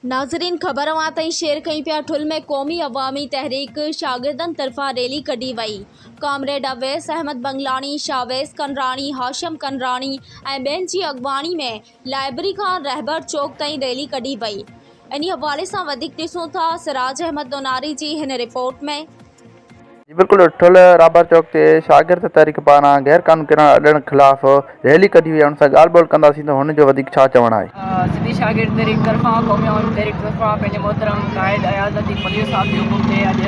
ناظرين خبر اوهان تائين شيئر ڪيون پيا ٺل ۾ قومي عوامي تحريڪ شاگردن طرفان ريلي ڪڍي وئي ڪامريڊ اويس احمد بنگلاڻي، شاويز ڪنراڻي، هاشم ڪنراڻي ۽ ٻين جي اڳواڻي ۾ لائبرري کان رهبر چوڪ تائين ريلي ڪڍي وئي انهي حوالي سان وڌيڪ ڏسون ٿا سراج احمد نوناري جي هن رپورٽ ۾. جي بلڪل ٺل رابر چوڪ تي شاگرد تحريڪ پاران غير قانوني ڪئنال اڏڻ خلاف ريلي ڪڍي وئي ان سان ڳالهه ٻولهه ڪنداسين ته هن جو وڌيڪ ڇا چوڻ آهي. سنڌي شاگرد تحريڪ طرفان قومي عوامي تحريڪ طرفان پنهنجي محترم قائد اياز لطيف پليجو صاحب جي حڪم تي اڄ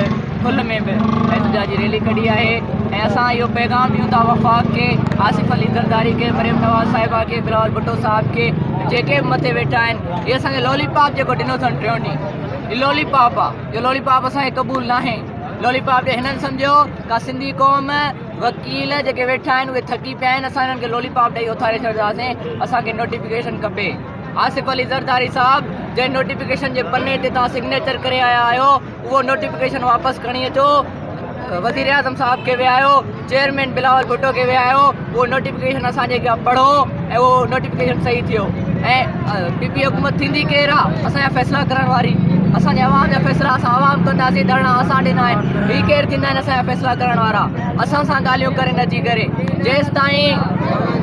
ٺل ۾ به احتجاجي ريلي ڪڍي آهي ۽ اسان اهو پيغام ڏيون ٿا وفاق کي آصف علي زرداري کي مريم نواز صاحبه کي بلاول ڀٽو صاحب کي جيڪي به مٿي ويٺا آهن هي اسان کي لولي پاپ جيڪو ڏنو اٿن ٽيون ڏينهن هي لولي پاپ آهي اهو لولي پاپ اسان کي قبول ناهي لولي پاپ ڏي هنن سمجهيو ڪا سنڌي قوم وڪيل جيڪي ويٺا آهن اهي ٿڪي پيا آهن اسان هنن کي لولي پاپ ڏئي اٿاري ڇڏنداسين اسان کي نوٽيفڪيشن کپي آصف علي زرداري صاحب جنهن نوٽيفڪيشن جي پني تي توهان سگنيچر ڪري آيا آهيو اهو نوٽيفڪيشن واپس کڻي اچو وزير اعظم صاحب کي ويهايو چيئرمين بلاول ڀٽو کي ويهايو اهو نوٽيفڪيشن اسان جي اڳيان پڙهو ۽ اهو نوٽيفڪيشن صحيح ٿيو ۽ پي پي حڪومت ٿيندي ڪير آ اسان جا فيصلا ڪرڻ واري اسان جي عوام جا فيصلا اسان عوام ڪنداسين ڌرڻا اسان ڏنا آهن هي ڪير ٿيندا آهن اسان جا فيصلا ڪرڻ وارا اسان سان ڳالهيون ڪري نه جي ڪري جيستائين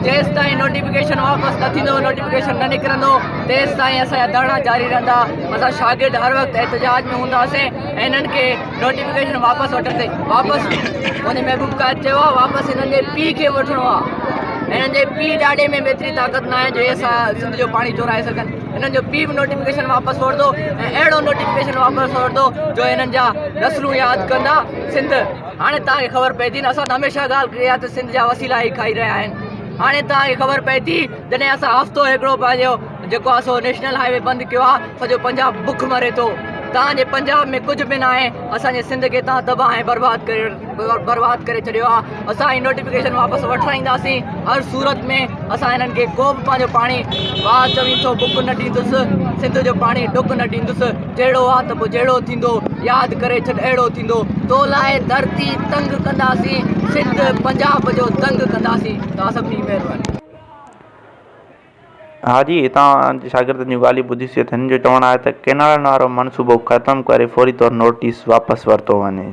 جيستائين نوٽيفڪيشن واپس نه ٿيندو نوٽيفڪيشن نه نڪرندو تيستائين اسان جا ڌرڻا جاري رهندا اسان شاگرد هر وقت احتجاج ۾ هونداسين ۽ هنن کي نوٽيفڪيشن واپس وٺندي واپس منهنجي محبوب قائد چيو آهي واپس هنن جي پيء کي وٺڻو آهي هنن جي پيء ڏاڏي ۾ به ايتري طاقت ناهي جو اسان سنڌ جو پاڻي چورائي سگهن هنن جو پيء به نوٽيفڪيشن واپس وٺندو ۽ اهڙو نوٽيفڪيشن واپس وٺندو جو هنن جا نسلون ياد ڪندا سنڌ هاڻي توهان کي خبر پئي ٿي نه اسان ته هميشه ڳالهه ڪئي آهي ته سنڌ جا وسيلا هي کائي رهيا آهن هاڻي توهان کي خبر پئي ٿي جڏهن اسان هفتو هڪڙو پنهنجو جيڪو آهي سو نيشنل هاء وي بند ڪيو آهي سڄو پنجاب بک مري ٿو توهان جي پنجاب ۾ ڪجهه به ناهي اسان جي سنڌ کي توهان تباهه ۽ برباد ڪري برباد ڪري ڇڏيو آهي اسان هي نوٽيفڪيشن واپس وٺرائينداسين هر صورت ۾ اسان هنن کي ڪو به پنهنجو پاڻي واهه چوين ٿو بک نه ڏيندس سنڌ جو پاڻي ڊڪ نه ڏيندس جهڙو آ ته پوء جهڙو ٿيندو ياد ڪري ڇڏ اهڙو ٿيندو تو لاء ڌرتي تنگ ڪنداسين سنڌ پنجاب جو دنگ ڪنداسين توهان سڀني جي مهرباني. ها جي هتان شاگردن جون ڳالهيون ٻڌيون سي ته هنن جو چوڻ آهي ته ڪئنالن وارو منصوبو ختم ڪري فوري طور نوٽيس واپس ورتو وڃي.